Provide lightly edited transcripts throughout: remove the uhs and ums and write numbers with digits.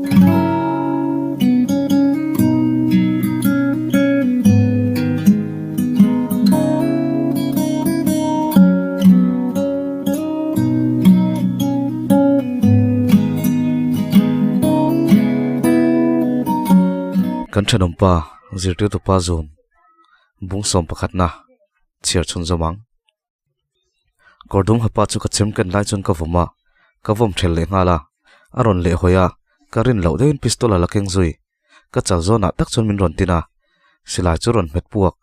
Kan thenawmpa zirtirtupa zun bung sawm pakhatna chhiar chhun zawm ang. Kawr dum hapa chu ka chem ken lai chuan ka vawm a, ka vawm ṭhel leh nghal a, a rawn leh hawi a, ka rin loh deuhin pistol a la keng zui. Ka chal zawnah tak chuan min rawn tin a, silai chu rawn hmet puak,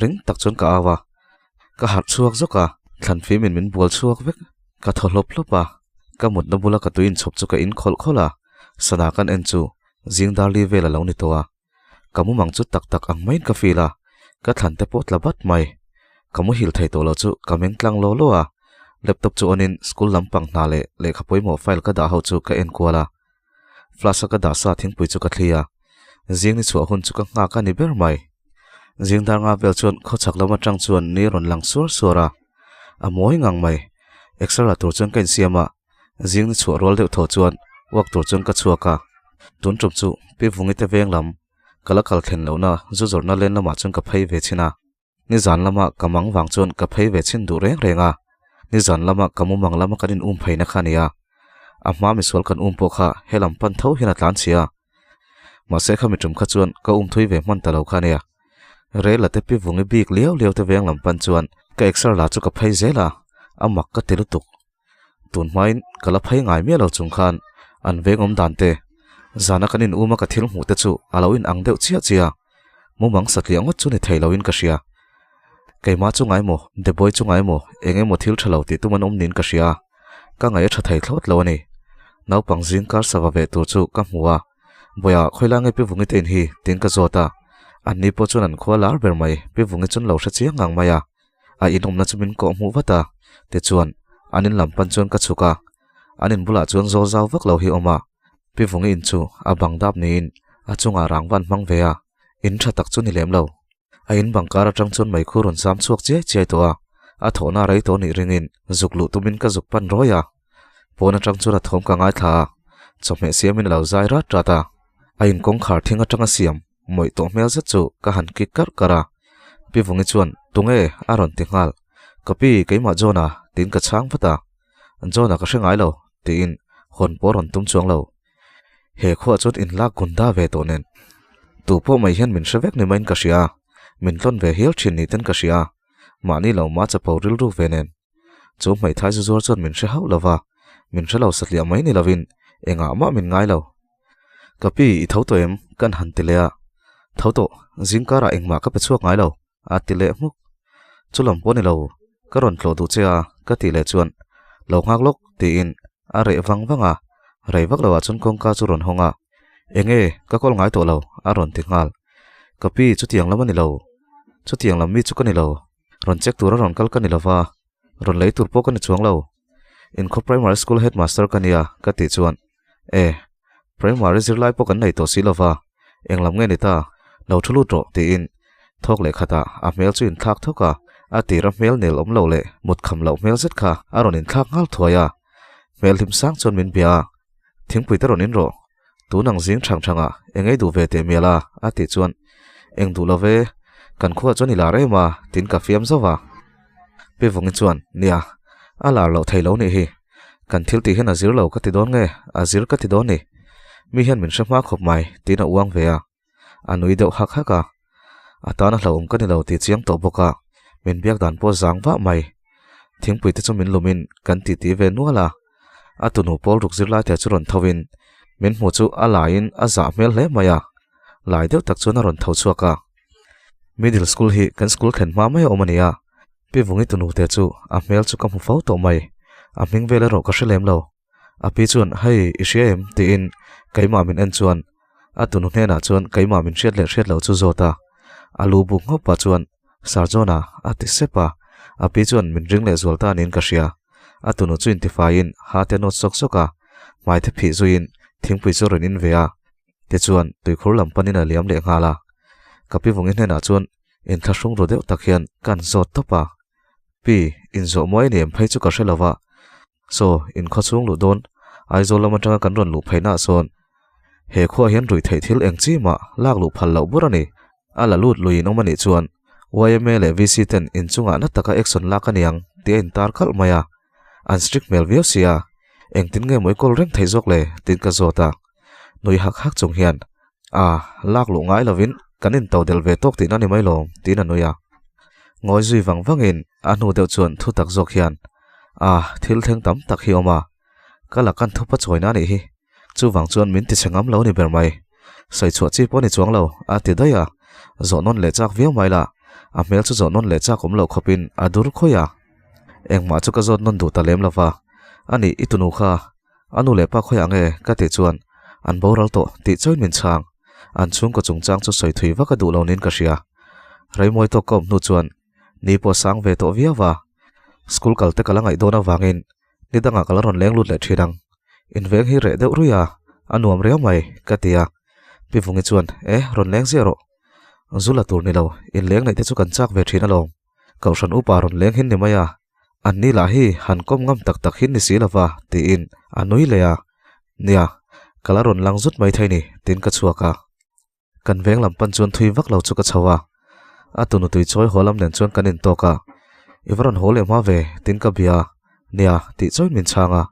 ring tak chuan ka au a, ka harh chhuak zawk a, thlan fimin min bual chhuak vek, ka thaw hlawp hlawp a, ka mutna bula ka tui inchhawp chu ka in khawlh khawlh a, sana kan en chu zing dar li vel a lo ni tawh a. Ka mumang chu tak tak ang maiin ka feel a, ka thlan te pawh tla bat mai. Ka muhil thei tawh lo chu ka meng tlang law law a, laptop chu on in school lampang hna leh lehkha pawimawh file ka dah ho chu ka en kual a. Flask a ka dah sa thingpui chu ka thli a, zing ni chhuah hun chu ka nghak a ni ber mai. Zing dar nga vel chuan khawchhak lam atang chuan ni rawn lang suar suar a, a mawi ngang mai. Exer la tur chuan ka insiam a, Zing ni chhuah rual deuh thaw chuan walk tur chuan ka chhuak a, tun tum chu Pi Vungi te veng lam ka la kal thlen lohna zu zawrhna len lamah chuan ka phei ve chhin a, nizan lama ka mang vang chuan ka phei ve chhin duh reng reng a, nizan lama ka mumang lama kan in um pheina kha a ni a, a hma misual kan um pawh kha helam pan tho hian a tlan chhia a, mahse khami tum kha chuan ka um thui ve hman ta lo kha a nia. Rel a te Pi Vungi bik liau liau te veng lam pan chuan ka exer la chu ka phei zel a, a mak ka ti lutuk. Tun hmain ka la phei ngai miah lo chung khan an veng awm dan te, zana kan in um a ka thil hmuh te chu a lo in ang deuh chiah chiah a, mumang satliah ngawt chu ni thei lo in ka hria. Keimah chu ngai maw, Deboi chu ngai maw, eng emaw thil tha lo tih tum an awm niin ka hria a, ka ngaih a tha thei thlawt lo a ni. Naupang zing kar sava ve tur chu ka hmu a, Bawiha khawilai nge Pi Vungi te in hi? tiin ka zawt a, an ni pawh chuan an khua lar ber mai, Pi Vungi chuan lo hre chiang ngang mai a. A inawmna chu min kawh hmuh vat a, tichuan an in lam pan chuan ka chhuk a, an in bulah chuan zawl zau vak lo hi a awm a, Pi Vungi in chu a bang dap niin a chungah rang van hmang ve a, in tha tak chu ni lem lo. A in bang kar atang chuan meikhu rawn zam chhuak chiai chiai tawh a, a thawhna rei tawh nih ringin zuk luh tumin ka zuk pan rawi a, pawn atang chuan a thawm ka ngaithla a, chawhmeh siamin a lo zai rat rat a, a in kawngkhar thing atanga siam Mawih tawh hmel zet chu ka han kik karh karh a, Pi Vungi chuan, Tunge? a rawn ti nghal. Ka pi, keimah John-a, tiin ka chhang vat a. John-a ka hre ngai lo, tiin hawn pawh a rawn tum chuang lo. He khuaah chuan inlak gunda ve tawh nen. Tu pawh mai hian min hre vek ni maiin ka hria a, min tlawn ve hial thin ni ten ka hria a, mahni lo mah chapo rilru ve nen. Chu hmeithai zu zuar chuan min hre hauh lo va, min hre lo satliah mai ni lovin engah mah min ngai lo. Ka pi, i tho tawh em? Kan han ti leh a. Tho tawh, zingkarah engmah ka pe chhuak ngai lo, a ti leh hmuk. Chu lam pawh ni lo, ka rawn tlawh duh che a, ka tih leh chuan, Lo nghak lawk, tiin a reh vang vang a, rei vak loah chuan kawngka chu rawn hawng a, Enge, ka call ngai tawh lo, a rawn ti nghal. Ka pi, chutiang lam a ni lo, chutiang lam mi chu ka ni lo. Rawn check tura rawn kal ka ni lova, rawn lei tur pawh ka ni chuang lo. Inkhaw Primary School Headmaster ka nia ka tih chuan, E, Primary zirlai pawh kan nei tawh si lova, englam nge ni ta, lo thu lut rawh tiin thawk leh khatah a hmel chu inthlak thawk a, a tira hmel nel awm lo leh mut kham loh hmel zet kha a rawn inthlak nghal thuai a. Hmel hlim sang chuan min bia a, Thingpui te rawn in rawh, tun ang zing thang thangah eng ei duh ve teh mial a, a tih chuan, Eng duh lo ve, kan khuaah chuan i lar em a, tiin ka fiam zauh a. Pi Vungi chuan, Nia, a lar loh thei lo nih hi, kan thil tih hian a zir lo ka ti dawn nge, a zir ka ti dawn ni, mi hian min hre hma khawp mai, tiin a uang ve a. A nui deuh hak hak a, a tan a hlauhawm ka ni lo tih chiang tawh bawk a, min biak dan pawh zang vah mai. Thingpui te chu min lumin kan titi ve nual a. A tunu pawl ruk zirlai te chu rawn tho in min hmu chu a laiin a zah hmel hle mai a, lai deuh tak chuan a rawn tho chhuak a. Middle school hi kan school thlen hma mai a awm a ni a, Pi Vungi tunu te chu a hmel chu ka hmu fo tawh mai, a hming vel erawh ka hre lem lo. A pi chuan hei i hria em tiin keimah min en chuan a tunu hnenah chuan keimah min hriat leh hriat loh chu zawt a, a lu buk nghawp pah chuan Sir John-a a ti sep a, a pi chuan min ring leh zual ta niin ka hria. A tunu chu intifaiin ha te nawt sawk sawk a, hmai te phih zuiin thingpui chu rawn in ve a, tichuan tuikhur lam panin a liam leh nghal a. Ka pi Vungi hnenah chuan inthlahrung ru deuh tak hian ka an zawt tawp a, Pi, inzawh muai ni em phei chu ka hre lo va, Saw, in khaw chhung luh dawn, Aizawl lam atanga kan rawn luh pheihnaah sawn. He khuaah hian ruih theih thil eng chi mah lak luh phal loh bur a ni. A la lut lui in awm a nih chuan yma leh VC ten inchungah na taka action lak a niang tih a intar khalh mai a. An strict hmel viau sia, engtin nge maw i kawl reng thei zawk le? tiin ka zawt a. Nui hak hak chung hian, A, lak luh ngai lovin kan into del ve tawk tihna ni mai lawm, tiin a nui a. Ngawi zui vang vangin a hnu deuh chuan thu tak zawk hian, A, thil thleng tam tak hi awm a, ka la kan thup a chawina a nih hi. Chuvang chuan min tichhe ngam lo ni ber mai. Sawi chhuah chi pawh ni chuang lo, a ti daih a. Zawh nawn leh chak viau mai la, a hmel chu zawh nawn leh chak awm loh khawpin a dur khawi a. Engmah chu ka zawt nawn duh ta lem lo va. A nih, i tunu kha, a nu leh pa khawiah nge? ka tih chuan, An boral tawh, tih chauhin min chhang. An chhungkaw chungchang chu sawi thui vak a duh lo niin ka hria. Reimawi tawk ka awm hnu chuan, ni pawh sang ve tawh viau va. School kal te ka la ngaih dawn avangin Ni dangah ka la rawn leng lut leh thin ang. Inveng hi reh deuh ruih a, a nuam riau mai, ka ti a. Pi Vungi chuan, E, rawn leng ziah rawh. Zu la tur ni lo, inleng neih te chu kan chak ve thin alawm. Kohhran upa rawn leng hin ni mai a, an ni lah hi han kawm ngam tak tak hin ni si lova, tiin a nui leh a. Nia, ka la rawn lang zut mai thei ni, tiin ka chhuak a. Kan veng lam pan chuan thui vak lo chu ka chho a, a tunu tui chawi haw lam nen chuan kan intawk a, I va rawn haw leh hma ve, tin ka bia a, nia, tih chauhin min chhang a.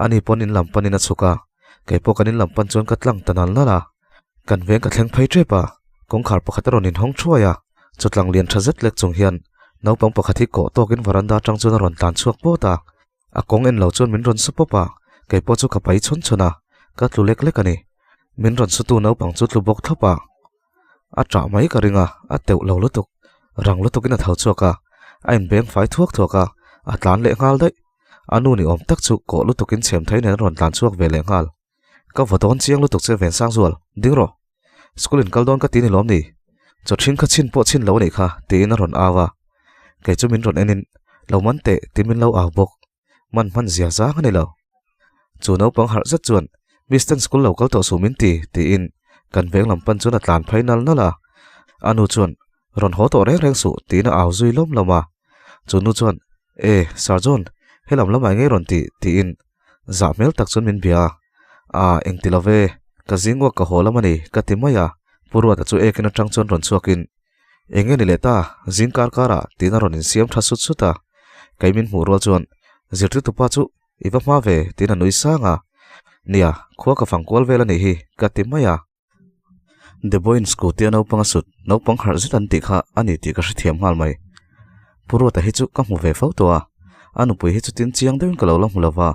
Ani pawn in lam panin a chhuk a, kei pawh kan in lam pan chuan ka tlang ta nal nal a. Kan veng ka thleng phei tep a, kawngkhar pakhat a rawn inhawng thuai a, chawtlang lian tha zet lek chung hian naupang pakhat hi kawh tawkin varanda atang chuan a rawn tlan chhuak pawt a. A kawng en lo chuan min rawn su pawp a, kei pawh chu ka pai chhawn chhawn a, ka tlu lek lek a ni. Min rawn sutu naupang chu tlu bawk thlawp a, a ṭah mai ka ring a, a teuh lo lutuk. Rang lutukin a tho chhuak a, a inbeng fai thuak thuak a, a tlan leh nghal daih. A nu ni awm tak chu kawh lutukin chhem thei nen a rawn tlan chhuak ve leh nghal. Ka vaw dawn chiang lutuk che Vensang Zual, ding rawh. School in kal dawn ka ti ni lawm ni? Chaw ṭhin kha chhin pawh chhin lo a nih kha, tiin a rawn au a. Kei chu min rawn enin, Lo man teh, tiin min lo au bawk. Man hman zia zang a ni lo. Chu naupang harh zet chuan, Miss ten school lo kal tawh suh min ti, tiin kan veng lam pan chuan a tlan phei nal nal a. A nu chuan, Rawn haw tawh reng reng suh, tiin a au zui lawm lawm a. Chu nu chuan, E, Sir John, helam lamah eng nge rawn tih? tiin Zah hmel tak chuan min bia a, Aa, engti lo ve, ka zing uak ka haw lam a ni, ka ti mai a. Pu Ruata chu ekin atang chuan rawn chhuakin, Eng nge ni leh ta, zing kar karah, tiin a rawn insiam tha sut sut a. Kei min hmuh rual chuan, Zirtirtupa chu i va hma ve, tiin a nui sang a. Nia, khua ka fang kual vel a nih hi, ka ti mai a. Deboin scooty a naupang a sut, naupang harh zet an tih kha a ni tih ka hrethiam nghal mai. Pu Ruata hi chu ka hmu ve fo tawh a, a nupui hi chutin chiang deuhin ka lo la hmu lo va,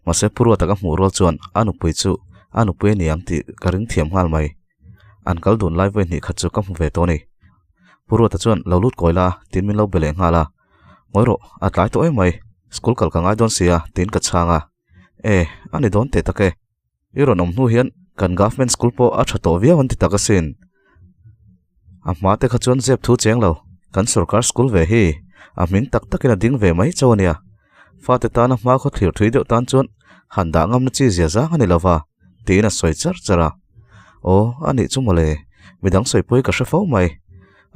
mahse Pu Ruata ka hmuh rual chuan a nupui chu a nupui a ni ang tih ka ring thiam nghal mai. An kal dun lai vawi hnih khat chu ka hmu ve tawh a ni. Pu Ruata chuan lo lut kawi la tiin min lo be leh nghal a, Ngawi rawh, a tlai tawh em mai, school kal ka ngai dawn sia tiin ka chhang a, E, a ni dawn teh tak e. I rawn awm hnu hian kan government school pawh a tha tawh viau an ti tak asin. A hma te kha chuan zep thu cheng lo, kan sorkar school ve hi a hming tak takin a ding ve mai chauh a nia. Fate tana hma khaw thlir thui deuh tan chuan han dah ngamna chi zia zang a ni lova, tiin a sawi char char a. Aw, a nih chu mawle, midang sawi pawhi ka hre fo mai.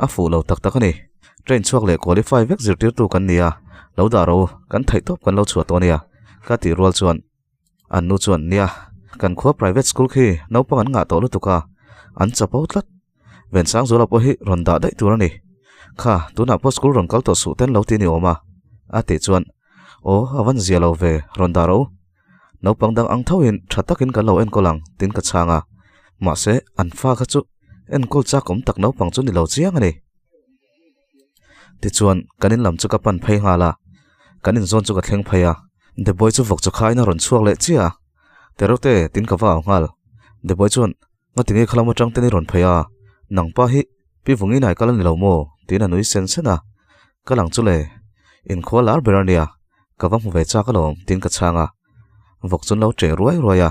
A fuh lo tak tak a ni. Train chhuak leh qualify vek zirtirtu kan ni a, lo dah rawh u, kan theihtawp kan lo chhuah tawh a nia, ka tih rual chuan An nu chuan, Nia, kan khua private school khi naupang an ngah tawh lutuk a, an chapo tlat. Vensangzuala pawh hi rawn dah daih tur a ni. Kha, tunah pawh school rawn kal tawh suh ten lo ti ni awm a, a tih chuan, Aw, a van zia lo ve, rawn dah rawh u. Naupang dang ang thoin tha takin kan lo enkawl ang, tiin ka chhang a. Mahse, an fa kha chu enkawl chak awm tak naupang chu ni lo chiang a ni. Tichuan, kan in lam chu ka pan phei nghal a, kan inzawn chu ka thleng phei a, Deboy chu vawk chawkhain a rawn chhuak leh chiah a, Tereuhte, tin ka va au nghal. Deboy chuan, Ngati nge khalam atang ten i rawn phei a, nang pa hi Pi Vungi nai kal a ni lo maw? tiin a nui sen sen a, Ka lang chu le, inkhua lar ber a nia, ka va hmu ve chak alawm, tiin ka chhang a, vawk chu an lo ṭeh ruai ruai a.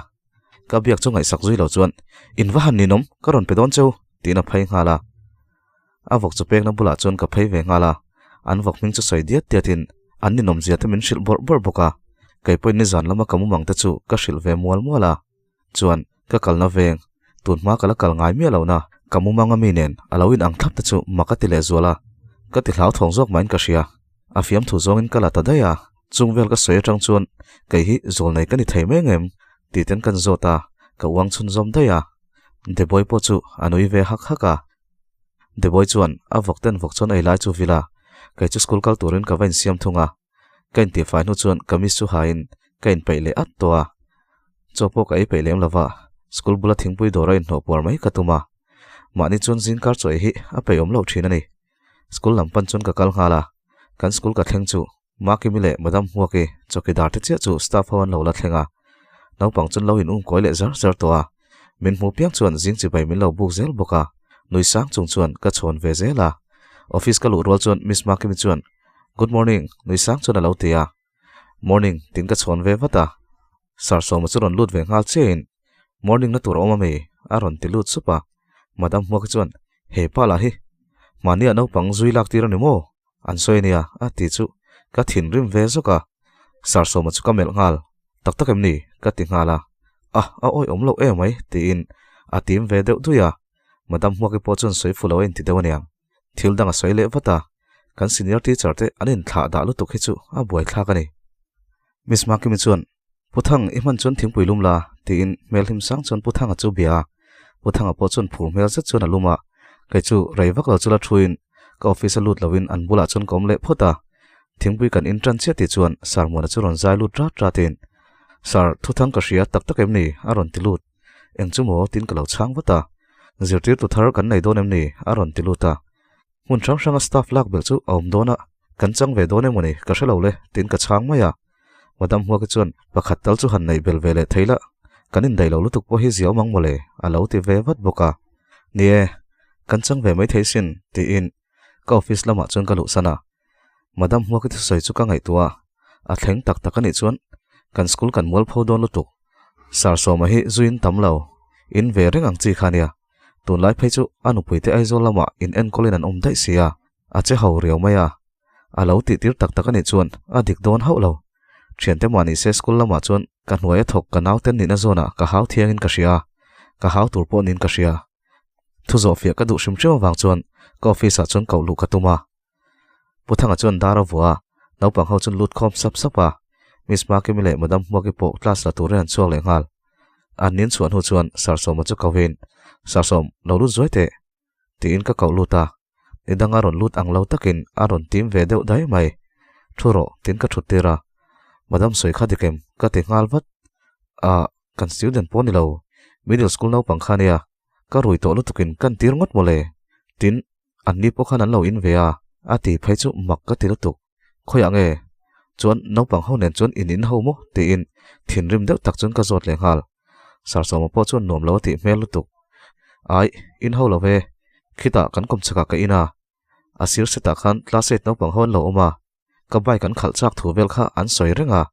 Ka biak chu ngaihsak zui lo chuan, In va han ninawm, ka rawn pe dawn cheu, tiin a phei nghal a. A vawk chu pekna bulah chuan ka phei ve nghal a, an vawk hming chu sawi diat diatin an ninawmzia te min hrilh bawrh bawrh bawk a, kei pawhin nizan lama ka mumang te chu ka hrilh ve mual mual a. Chuan, ka kalna veng, tun hma ka la kal ngai miah lohna, ka mumang ami nen a lo inang thlap te chu mak a ti leh zual a, ka ti hlauthawng zawk mahin ka hria. A fiamthu zawngin ka la ta daih a, chung vel ka sawi atang chuan kei hi zawl nei ka ni thei mai ngem? Tih ten kan zawt a, Ka uang chhunzawm daih a, Deboi pawh chu a nui ve hak hak a. Deboi chuan a vawk ten vawk chuan ei lai chu vil a, kei chu school kal turin ka va insiam thung a. Ka intihfai hnu chuan kamis chu hain ka inpeih leh at tawh a. Chaw pawh ka ei peih lem lova, school bula thingpui dawra inhnawh puar mai ka tum a. Mahni chuan zingkar chaw ei hi a peih awm loh thin a ni. School lam pan chuan ka kal nghal a, kan school ka thleng chu Makimi leh Madam Hmuaki chawkidar te chiah chu staff ho an lo la thleng a. Naupang chuan lo in um kawi leh zar zar tawh a, min hmu piang chuan zing chibai min lo buk zel bawk a, nui sang chung chuan ka chhawn ve zel a. Office ka luh rual chuan Miss Makimi chuan Good morning nui sang chuan a lo ti a. Morning tiin ka chhawn ve vat a. Sir Sawma chu rawn lut ve nghal chiahin Morning na tur a awm a mi? a rawn ti lut sup a. Madam Hmuaki chuan He pa lah hi mahni ah naupang zui lak tir a ni maw? An sawi ania a ti chu ka thinrim ve zawk a. Sir Sawma chu ka melh nghal tak tak em ni? ka ti nghal a. A a awi awm loh em mai tiin a tim ve deuh dui a. Madam Hmuaki pawh chuan sawi fu lo a inti deuh aniang. Thil dang a sawi leh vat a, kan senior teacher te an inthlah dah lutuk hi chu a buaithlak a ni. Miss Makimi chuan, Pu Thang, i hman chuan thingpui lum la, tiin hmel hlim sang chuan Pu Thanga chu bia a. Pu Thanga pawh chuan phur hmel zet chuan a lum a, kei chu rei vak lo chu la thuin ka office a lut loin an bulah chuan ka awm leh phawt a. Thingpui kan in tan chiah tih chuan Sir Muana chu rawn zai lut rat ratin, Sir, thu thang ka hria tak tak em ni? a rawn ti lut. Eng chu maw? tiin ka lo chhang vat a. Zirtirtu thar kan nei dawn em ni? a rawn ti lut a. Hmun hrang hranga staff lak belh chu a awm dawn a, kan chang ve dawn emawni ka hre lo le tiin ka chhang mai a. Madam Hmuaki chuan pakhat tal chu han neih bel ve leh thei la, kan indaih lo lutuk pawh hi zia awm ang mawle a lo ti ve vat bawk a. Ni e, kan chang ve mai thei sin tiin ka office lamah chuan ka luhsan a. Madam Hmuaki thusawi chu ka ngaihtuah a, a thleng tak tak a nih chuan kan school kan mualpho dawn lutuk. Sir Sawma hi zuiin tam lo, in ve reng ang chi kha nia. Tunlai phei chu a nupuite Aizawl lamah in enkawlin an awm daih si a, a che ho riau mai a. A lo tihtir tak tak a nih chuan a dik dawn hauh lo. Thiante mah nise school lamah chuan ka hnuai a thawk ka nauten nihna zawnah ka hau thiangin ka hria a, ka hau tur pawh niin ka hria. Thu zawhfiah ka duh hrim hrim avang chuan ka office ah chuan koh luh ka tum a. Pu Thanga chuan dar a vuah a, naupang ho chuan lut khawm sap sap a, Miss Makimi leh Madam Hmuaki pawh class la turin an chhuak leh nghal. An nin chhuah hnu chuan Sir Sawma chu ko in, Sir Sawm, lo lut zuai teh, tiin ka koh lut a, ni danga rawn lut ang lo takin a rawn tim ve deuh dai mai. Thu rawh, tiin ka thut tir a, Madam sawi kha dik em? ka ti nghal vat. Ah, kan student pawh ni lo, middle school naupang kha nia, ka rui tawh lutukin kan tir ngawt mawle, tin An ni pawh khan an lo in ve a, a ti phei chu mak ka ti lutuk. Khawiah nge? Chuan naupang ho nen chuan in in ho maw? tiin thinrim deuh tak chuan ka zawt leh nghal. Sarsawma pawh chuan nuam lo a tih hmel lutuk. Aih, in ho lo ve. Khitah kan kawmchhakah ka in a. A sir setah khan class eight naupang ho an lo awm a. Ka bike an khalh chak thu vel kha an sawi reng a.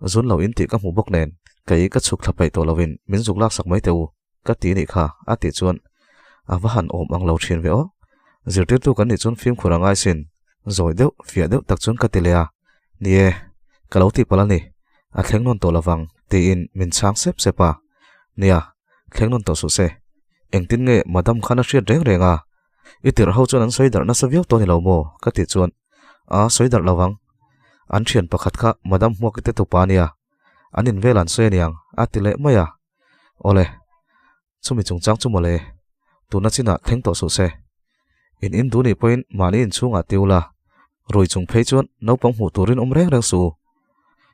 Zun lo in tih ka hmuh bawk nen, kei ka chhuk thla peih tawh lovin min zuk lak sak mai teh u, ka ti nih kha, a tih chuan a va han awm ang lo thin ve aw. Zirtirtu kan nih chuan fimkhur a ngai sin, zawi deuh, fiah deuh tak chuan ka ti leh a. Ni e, ka lo tih palh a ni, a thleng nawn tawh lovang, tiin min chhang sep sep a. Nia, thleng nawn tawh suh se. Engtin nge madam khan a hriat reng reng a? I tirh ho chuan an sawi darh nasa viau tawh a ni lo maw? ka tih chuan A sawi darh lo ang. An thian pakhat kha Madam Hmuaki te tupa a nia. An in vel an sawi a niang, a ti leh mai a. Awle, chumi chungchang chu mawle. Tuna chinah thleng tawh suh se. In in duh nih pawhin mahni inchhungah ti ula, rui chung phei chuan naupang hmuh turin awm reng reng suh u.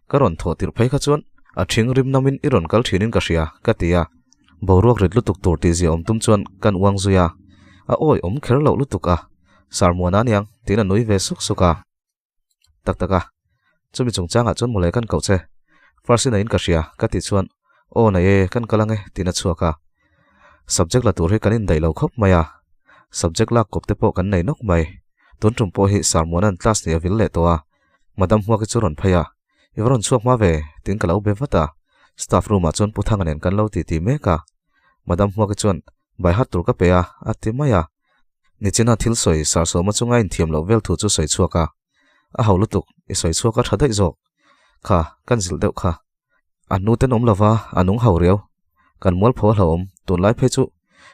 Ka rawn thawh tirh phei kha chuan a thing rim namin i rawn kal thinin ka hria, ka ti a. Boruak rit lutuk tur tih zia awm tum chuan kan uang zui a, a awi awm kher loh lutuk a, Sir Muana aniang tiin a nui ve suk suk a. Tak tak a, chumi chungchangah chuan mawle kan koh che, first in a in ka hria, ka tih chuan aw nei e, kan kal ang e, tiin a chhuak a. Subject la tur hi kan indaih lo khawp mai a, subject lak kawp te pawh kan nei nawk mai. Tun tum pawh hi Sir Muana'n class nih a vil leh tawh a, Madam Hmuaki chu rawn phei a, I va rawn chhuak hma ve, tiin ka lo be vat a. Staff room ah chuan Pu Thanga nen kan lo titi mek a. Madam Hmuaki chuan, Bai hat tur ka pe a, a ti mai a. Nichina thil sawi Sarsawma chunga inthiam loh vel thu chu sawi chhuak a. A ho lutuk, i sawi chhuak a tha daih zawk. Kha, kan zilh deuh kha. A hnu ten awm lova, a nung ho riau. Kan mualpho a hlauhawm, tunlai phei chu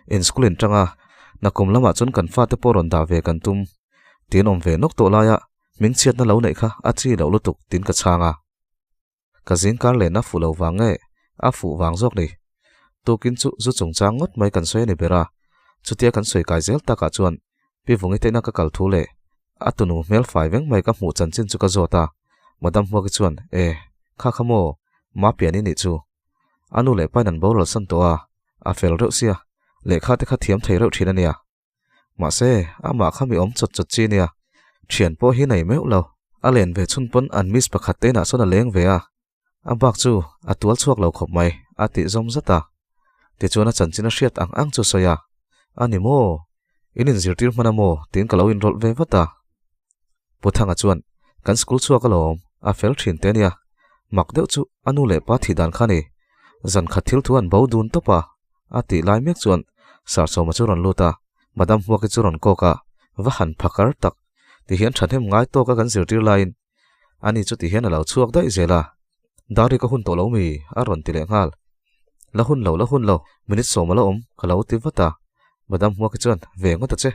in school in tanga, nakum lamah chuan kan fate pawh rawn dah ve kan tum. Tiin awm ve nawk tawh laia Hmingchhiatna lo neih kha a chi loh lutuk tiin ka chhang a. Ka zingkar len a fuh lo vang nge a fuh vang zawk ni. Tukin chu zu chungchang ngawt mai kan sawi a ni ber a, chutia kan sawi kai zel takah chuan Pi Vungi te ina ka kal thu leh a tunu hmel fai veng mai ka hmuh chanchin chu ka zawt a, Madam Hmuaki chuan, E, kha kha maw, Ma pian i nih chu. A nu leh pain an boral san tawh a, a fel reuh sia, lehkha te kha thiam thei reuh thin a nia. Mahse, amah kha mi awm chawt chawt chi nia, thian pawh hi nei meuh lo. A len ve chhun pawn an miss pakhat te inah sawn a leng ve a, a bak chu a tual chhuak lo khawp mai, a tih zawm zat a. Tichuan a chanchin a hriat ang ang chu sawi a, A ni maw? In inzirtir hman a maw? tiin ka lo inrawlh ve vat a. Pu Thanga chuan, Kan school chhuak alawm, a fel thin te nia. Mak deuh chu a nu leh pa thih dan kha ni. Zan khat thil thu an bo dun tawp a. A tih lai mek chuan Sarsawma chu rawn lut a, Madam Hmuaki chu rawn kawk a, va han phakar tak. Tihian thahnem ngai tawka kan zirtir laiin ani chu tihian a lo chhuak daih zel a. Dari ka hun tawh lo mi? a rawn ti leh nghal. La hun lo, la hun lo, minute sawm a la awm, ka lo ti vat a. Madam Hmuaki chuan, Ve ngawt a che.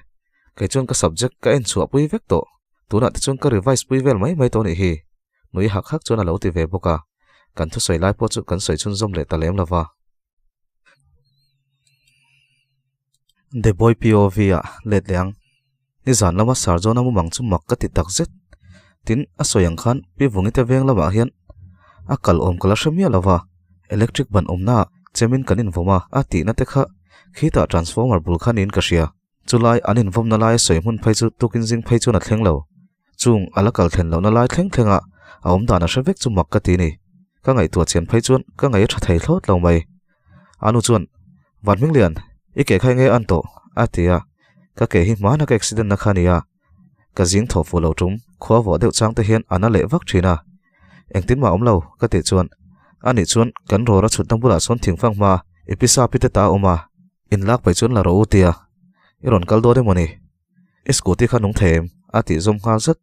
Kei chuan ka subject ka en chhuah pui vek tawh. Tunah te chuan ka revise pui vel mai mai tawh nih hi. Nui hak hak chuan a lo ti ve bawk a. Kan thusawi lai pawh chu kan sawi chhunzawm leh ta lem lo va. The Boy POV ah let leh ang. Nizan lama Sarjona mumang chu mak ka ti tak zet. Tin, a sawi ang khan Pi Vungi te veng lamah hian a kal awm ka la hre miah lo va, electric ban awmnaah chemin kan invawm a, a tihna te kha khitah transformer bul kha niin ka hria. Chulai an invawmna laia sawi hmun phei chu tukin zing phei chuan a thleng lo. Chung a la kal thlen lohna lai thleng thlenga a awm dan a hre vek chu mak ka ti ni. Ka ngaihtuah chian phei chuan ka ngaih a tha thei thlawt lo mai. A nu chuan, Van Hminglian, i ke kha enge an tawh? a ti a. Ka ke hi hmana ka accident na kha a ni a. Ka zing thaw fuh lo tum, khua vawh deuh chang te hian a na leh vak thin a. Engtin mah awm lo, ka tih chuan, Anih chuan kan rawra chhutna bulah sawn thingfang hma i pisa pi te ta a awm a. In lak paih chuan la rawh u tia, i rawn kal dawn emaw ni? I scooty kha nung thei em? a tih zawm nghal zat.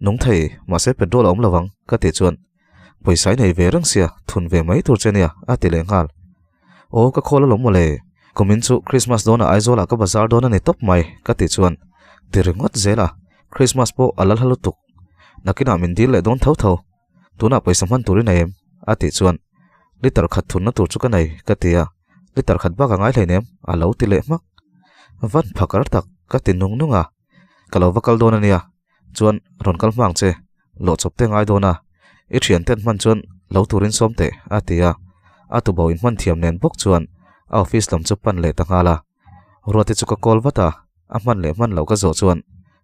Nung thei, mahse petrol a awm lo vang, ka tih chuan pawisa i nei ve reng sia, thun ve mai tur che nia, a ti leh nghal. Aw, ka khawl alawm mawle, kumin chu Christmas dawnah Aizawlah ka bazar dawn a ni tawp mai, ka tih chuan ti ringawt zel a, Christmas pawh a la hla lutuk. Nakinah min dil leh dawn tho tho. Tunah pawisa hman tur i nei em? a tih chuan, Liter khat thunna tur chu ka nei, ka ti a, Liter khat bak a ngai hleinem, a lo ti leh hmak. Van phakar tak, ka ti nung nung a, Ka lo va kal dawn a nia, chuan rawn kal hma ang che, lawhchawp te ngai dawn a, i thian ten hman chuan lo turin sawm teh, a ti a, a tubo inhman thiam nen bawk chuan a office lam chu pan leh ta nghal a. Ruati chu ka call vat a, a hman leh hman loh ka zawh chuan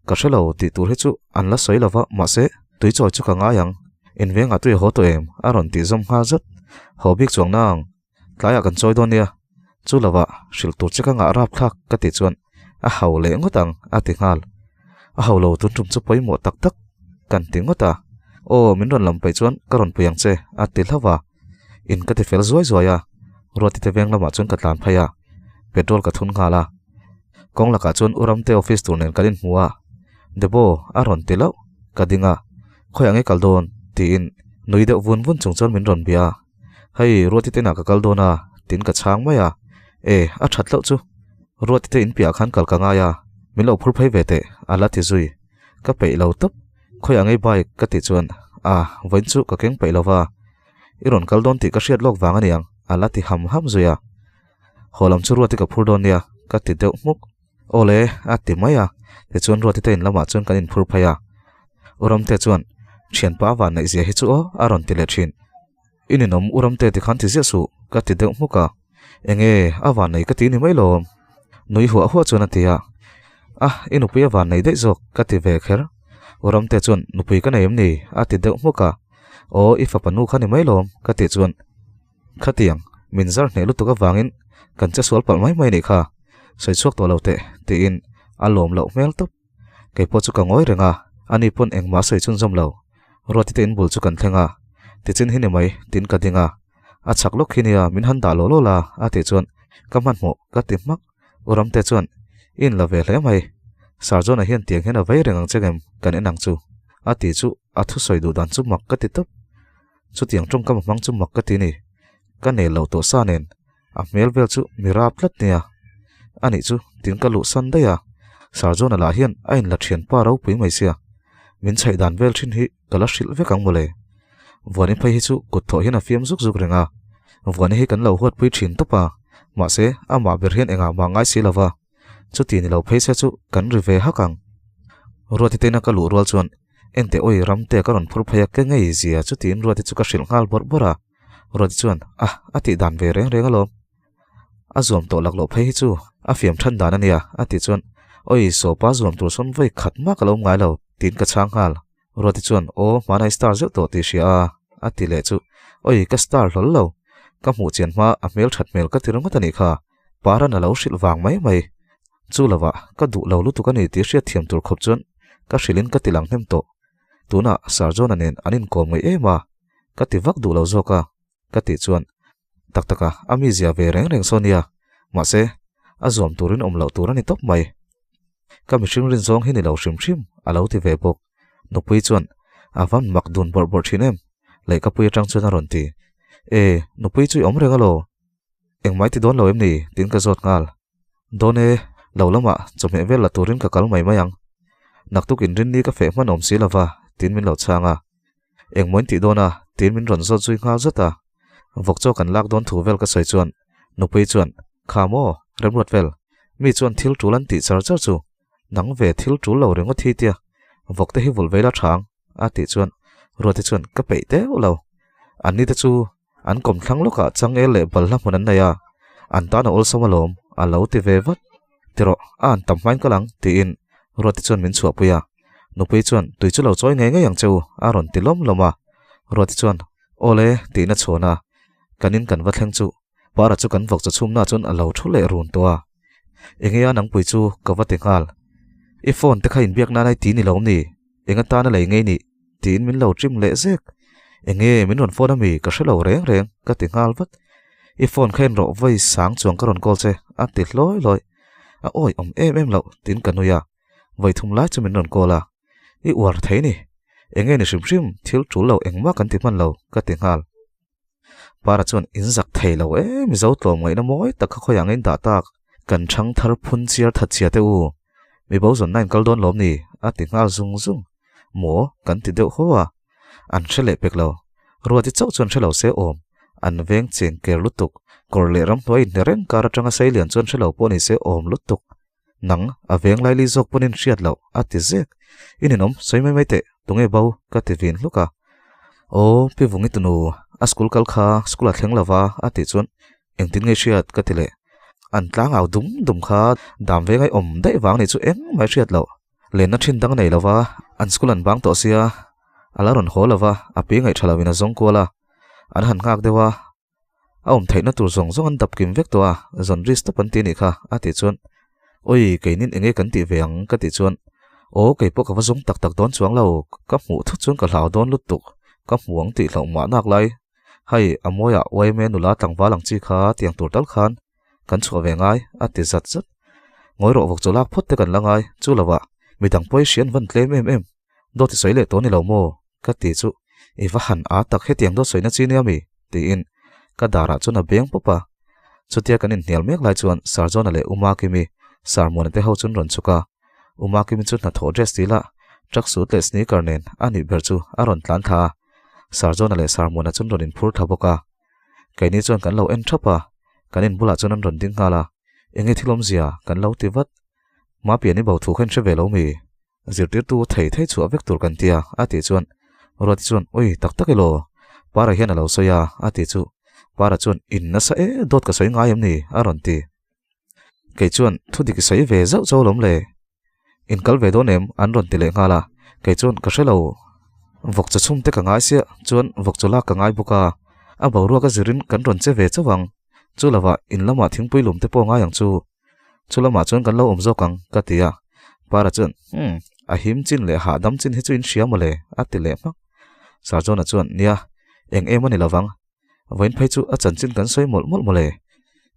ka hre lo tih tur hi chu an la sawi lova mahse tui chawi chu ka ngai ang, invengah tui a haw tawh em? a rawn tih zawm nghal zat. Haw bik chuang nang, tlaiah kan chawi dawn nia, chu lovah hrilh tur che ka ngah rap thlak ka tih chuan a hau leh ngawt ang a ti nghal. A hau lo tun tum chu pawimawh tak tak kan ti ngawt a, aw min rawn lam paih chuan ka rawn pui ang che a ti hlauh a. In ka ti fel zuai zuai a, Ruati te veng lamah chuan ka tlan phei a, petrol ka thun nghal a. Kawng lakah chuan U Ramte office tur nen kan inhmu a, Debo a rawn ti loh, ka ding a, khawiah nge kal dawn? tiin nui deuh vun vun chung chuan min rawn bia a, Hei Ruati te inah ka kal dawn a, tiin ka chhang mai a, E, a that loh chu, Ruati te in piahah khan kal ka ngai a, min lo phur phei ve teh, a la ti zui, ka peih lo tawp. Khawiah ngei bike ka tih chuan a vawiin chu ka keng peih lova, i rawn kal dawn tih ka hriat lawk vang a ni ang a la ti ham ham zui a. Haw lam chu Ruati ka phur dawn nia ka ti deuh hmuk. Aw le a ti mai a, tichuan Ruati te in lamah chuan kan inphur phei a. U Ramte chuan thianpa a van neih zia hi chu aw a rawn ti leh thin. I ninawm U Ramte tikhan ti ziah suh ka ti deuh hmuk a. Enge a van nei ka ti ni mai lawm. Nui huah huah chuan a ti a. A, i nupui a van nei daih zawk ka ti ve kher. U Ramte chuan nupui ka nei em ni a ti deuh hmuk a. Aw i fapa nu kha ni mai lawm ka tih chuan khatiang min zar hneh lutuk avangin kan che sual palh mai mai nih kha sawi chhuak tawh lo teh tiin a lawm loh hmel tawp. Kei pawh chu ka ngawi reng a, ani pawn engmah a sawi chhunzawm lo. Ruati te inbul chu kan thleng a, tichin hi ni mai tiin ka ding a, a chhak lawk hi nia min han dah lawh lawh la a tih chuan ka hmanhmawh ka ti hmak. U Ramte chuan i inla ve hle mai, Sir John-a hian tiang hian a vei reng ang che ngem kan en ang chu a tih chu a thusawi duh dan chu mak ka ti tawp. Chutiang tawngkam a hmang chu mak ka ti ni, ka nel lo tawh sa nen A hmel vel chu mi rap tlat nia. Anih chu tin ka luh san daih a, Sir John-a lah hian a inla thianpa ropui mai sia. Min chhaih dan vel thin hi ka la hrilh vek ang mawle. Vuani phei hi chu kut thawh hian a fiam zuk zuk reng a, Vuani hi kan lo huatpui thin tawp a. Mahse, amah ber hian engah mah ngai si lo va, chuti ni lo phei se chu kan ri ve hak ang. Ruati teina ka luh rual chuan Enteh awi ramte ka rawn phur phei a ke ngei zia chutiin Ruati chu ka hrilh nghal bawrh bawrh a. Ruati chuan A, a tih dan ve reng reng alawm. A zuam tawh lak loh phei hi chu a fiam than dan a nia a tih chuan Awi sawpa zuam tur sawn vawi khat mah ka lo awm ngai lo tiin ka chhang nghal. Ruati chuan Aw hmanai star zeuh tawh tih hria a a ti leh chu Awi ka star hlawl lo. Ka hmuh chian hma a hmel that hmel ka ti ringawt a nih kha. Paran a lo hrilh vang mai mai. Chu lovah ka duh lo lutuk a ni tih hriat thiam tur khawp chuan ka hrilhin ka ti lang hnem tawh. Tunah Sir John-a nen an inkawm ngei em a, ka ti vak duh lo zawk a, ka tih chuan tak taka a mizia ve reng reng saw nia, mahse a zuam turin awm loh tur a ni tawp mai. Ka mihring rin zawng hi ni lo hrim hrim a lo ti ve bawk. Nupui chuan a van mak dun bawrh bawrh thin em? Lehkapui atang chuan a rawn ti. E, nupui chu i awm reng alaw? Engmai ti dawn lo em ni? Tiin ka zawt nghal. Dawn e, lo lamah chawhmeh vel la turin ka kal mai mai ang. Naktuk inrinni ka feh hman awm si lova, tiin min lo chhang a. Engmaw in tih dawn a? Tiin min rawn zawt zui nghal zat a. Vawk chaw kan lak dawn thu vel ka sawi chuan Nupui chuan, Kha maw, remruat vel, mi chuan thil tul an tih char char chu, nang ve thil tul lo ringawt hi tia, vawk te hi vulh vei la tha ang, a tih chuan Ruati chuan, Ka peih deuh lo. Anni te chu An kawmthlang lawkah changel leh balhla hmun an nei a, an tan a awlsam alawm, a lo ti ve vat. Tirawh, a an tam hmain kal ang, tiin Ruati chuan min chhuahpui a. Nupui chuan, Tui chu lo chawi ngei ngei ang che u, a rawn ti lawm lawm a. Ruati chuan, Aw le, tiin a chhawn a. Kan in kan va thleng chu, Para chu kan vawk chawchhumna chuan a lo thu leh run tawh a. Enge a nangpui chu ka va ti nghal. I phone te kha inbiak nan ai ti ni lo ni? Eng atana lei ngei nih? Tiin min lo trim leh zek. Enge min rawn phone ami ka hre lo reng reng ka ti nghal vat. I phone kha en rawh vawi sang chuang ka rawn call che a ti hlawi hlawi. A awi awm em em loh tiin ka nui a. Vawi thum lai chu min rawn call a. I uar thei ni. Enge ni hrim hrim thil tul lo engmah kan ti hman lo ka ti nghal. Para chuan in zak thei lo e Mizo tlawm ngaihna mawi tak kha khawiah nge in dah tak? Kan thang thar phun chiar that chhia teh u. Mi bo zawn na in kal dawn lawm ni? A ti nghal zung zung. Maw? Kan ti deuh haw a. An hre leh pek lo. Ruati chauh chuan hre lo se awm. An veng cheng ker lutuk. Kawr leh ramhnuai inhne reng kar atanga seilian chuan hre lo pawh ni se awm lutuk. Nang, a veng laili zawk pawn in hriat loh, a ti zek. I ninawm, sawi mai mai teh, tunge bo? Ka ti vin hluk a. Aw, Pi Vungi tunu, a school kal kha school a thleng lova, a tih chuan Engtin nge hriat? Ka ti leh. An tlang au dum dum kha dam ve ngai awm daih vang nih chu engmah i hriat loh. Lenna thin dang a nei lova, an school an bang tawh sia, a la rawn haw lova, a pi ngaih tha loin a zawng kual a. An han nghak deuh a, a awm theihna tur zawng zawng an dap kim vek tawh a, zawn ri stop an ti nih kha, a tih chuan, Awi, keinin enge kan tih ve ang? Ka tih chuan, Aw, keipawh ka va zawng tak tak dawn chuang lo, ka hmuh thut chuan ka hlau dawn lutuk, ka hmu ang tih hlauh mah nak lai. Hei, a mawiah YMA nula tlangval ang chi kha tiang tur tal khan kan chhuah ve ngai, a ti zat zat. Ngawi rawh vawk chu lak phawt te kan la ngai, chu lovah midang pawh i hriat van tlem em em, dawt i sawi leh tawh ni lo maw? Ka ti chu, I va han a tak hetiang dawt sawina chi nia mi? tiin ka darah chuan a beng pawp a. Chutia kan inhnial mek lai chuan Sir John-a leh U Makimi, Sir Muana te ho chuan rawn chhuk a. U Makimi chu hnathawh dress ti la, tracksuit leh sneaker nen a nih ber chu a rawn tlan thla a. Sir John-a leh Sir Muana chuan rawn inphur thla bawk a. Keini chuan kan lo en thap a, kan in bulah chuan an rawn ding nghal a, enge thil awmzia kan lo ti vat. Mapian i bo thu kha in hre ve lo mi? Zirtirtu thei thei chhuah vek tur kan tia, a tih chuan Ruati chuan Ui, tak tak elaw? Para hian a lo sawi a, a tih chu Para chuan In nasa e, dawt ka sawi ngai em ni? a rawn ti. Kei chuan thu dik i sawi ve zauh zauh alawm le. In kal ve dawn em? An rawn ti leh nghal a, kei chuan ka hre lo. Vawk chaw chhum te ka ngai sia, chuan vawk chaw lak ka ngai bawk a, a boruak a zirin kan rawn che ve chauh ang. Chu lovah in lamah thingpui lum te pawh ngai ang chu. Chu lamah chuan kan lo awm zawk ang, ka ti a. Para chuan, Umm, a him chin leh hahdam chin hi chu in hria mawle, a ti leh hmak. Sir John-a chuan, Nia, eng em a ni lovang. Vawiin phei chu a chanchin kan sawi mawlh mawlh mawle.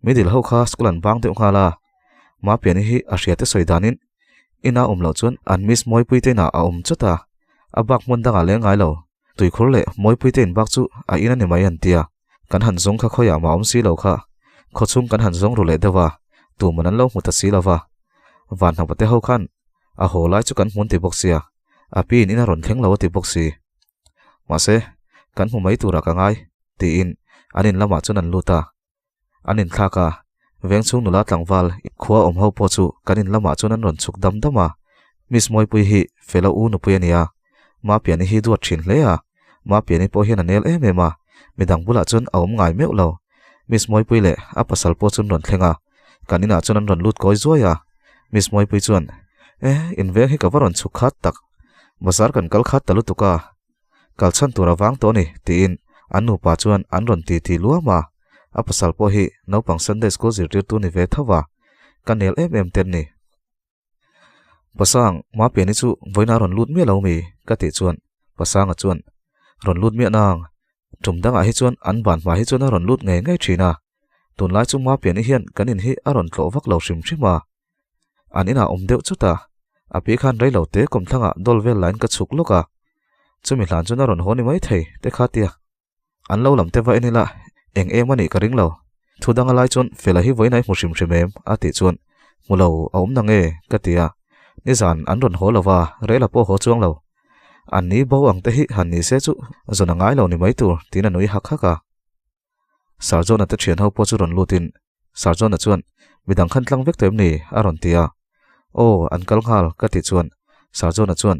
Middle ho kha school an bang deuh nghal a. Mapiani hi a hria te sawi danin ina awm loh chuan an miss Mawipui te inah a awm chawt a, a bak hmun dangah leng ngai lo. Tuikhur leh Mawipui te in bak chu a in a ni mai an tia. Kan han zawng kha khawiah mah awm si lo kha. Khawchhung kan han zawng ru leh deuh a, tuman an lo hmu ta si lo va. Van hnapa te ho khan a haw lai chu kan hmun ti bawk sia, a pi in in a rawn thleng lo a ti bawk si. Mahse, kan hmu mai turah ka ngai, tiin an in lamah chuan an lut a. An inthlak a. Vengchhung nula tlangval khua awm ho pawh chu kan in lamah chuan an rawn chhuk dam dam a. Miss Mawipui hi Fela u nupui a nia. Mapiani hi duat thin hle a. Mapiani pawh hian a nel em em a, midang bulah chuan a awm ngai meuh lo. Miss Mawipui leh a pasal pawh chu an rawn thleng a, kan inah chuan an rawn lut kawi zuai a. Miss Mawipui chuan, Eh, in veng hi ka va rawn chhuk khat tak. Bazar kan kal khat ta lutuk a. Kal chhan tur a vang tawh a ni, tiin an nupa chuan an rawn ti ti luam a. A pasal pawh hi naupang Sunday School zirtirtu ni ve tho va, ka nel em em ten ni. Pasang, Mapiani chu vawiin a rawn lut miah lo mi? ka tih chuan Pasanga chuan, Rawn lut miah nang, tum dangah hi chuan an ban hma hi chuan a rawn lut ngei ngei thin a, tunlai chu Mapiani hian kan in hi a rawn tlawh vak lo hrim hrim a. An inah awm deuh chut a, a pi khan rei lo te kawmthlangah dawl vel lain ka chhuk lawk a, chumi hlan chuan a rawn haw ni maithei te kha tia. An lo lam te va en ila, eng em a nih ka ring lo. Thu dang a lai chuan Fela hi vawiin a i hmu hrim hrim em? a tih chuan, Hmu lo, a awm nang e, ka ti a. Nizan an rawn haw lo va, rel a pawh haw chuang lo. An ni bo ang te hi han ni se chu zawn a ngai lo ni mai tur, tiin a nui hak hak a. Sarjona te thian ho pawh chu rawn lutin Sarjona chuan, Midang khan tlang vek tawh em ni? a rawn ti a. Aw, an kal nghal, ka tih chuan Sarjona chuan,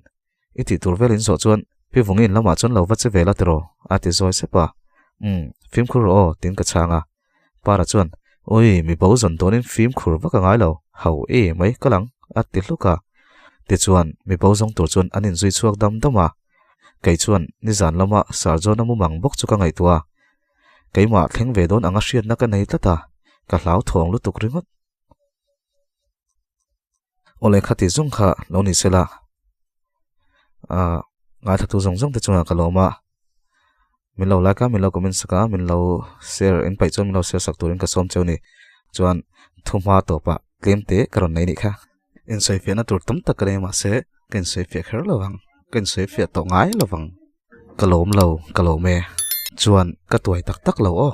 I tih tur velin zawh chuan Pi Vungin lamah chuan lo va che vel a tiraw? a ti zawi sep a. Umm, fimkhur rawh aw, tiin ka chhang a. Para chuan, Ui, mi bo zawn dawnin fimkhur vak a ngai lo, ho e mai ka lang, a ti hluk a. Tichuan, mi bo zawng tur chuan an inzui chhuak dam dam a. Kei chuan nizan lama Sarjona mumang bawk chu ka ngaihtuah a. Keimah thleng ve dawn anga hriatna ka nei tlat a, ka hlauthawng lutuk ringawt. Awle khati zawng kha lo ni sela, ah ngaithla zawng zawng te chungah ka lawm a, min lo like a, min lo comment sak a, min lo share in paih chuan min lo share sak turin ka sawm cheu a ni. Chuan thu hma tawpah tlem te ka rawn nei nih kha. Insawifiahna tur tam tak ka nei mahse ka insawifiah kher lo ang, ka insawifiah tawh ngai lo vang. Ka lawm lo, ka lawm e. Chuan ka tuai tak tak lo aw.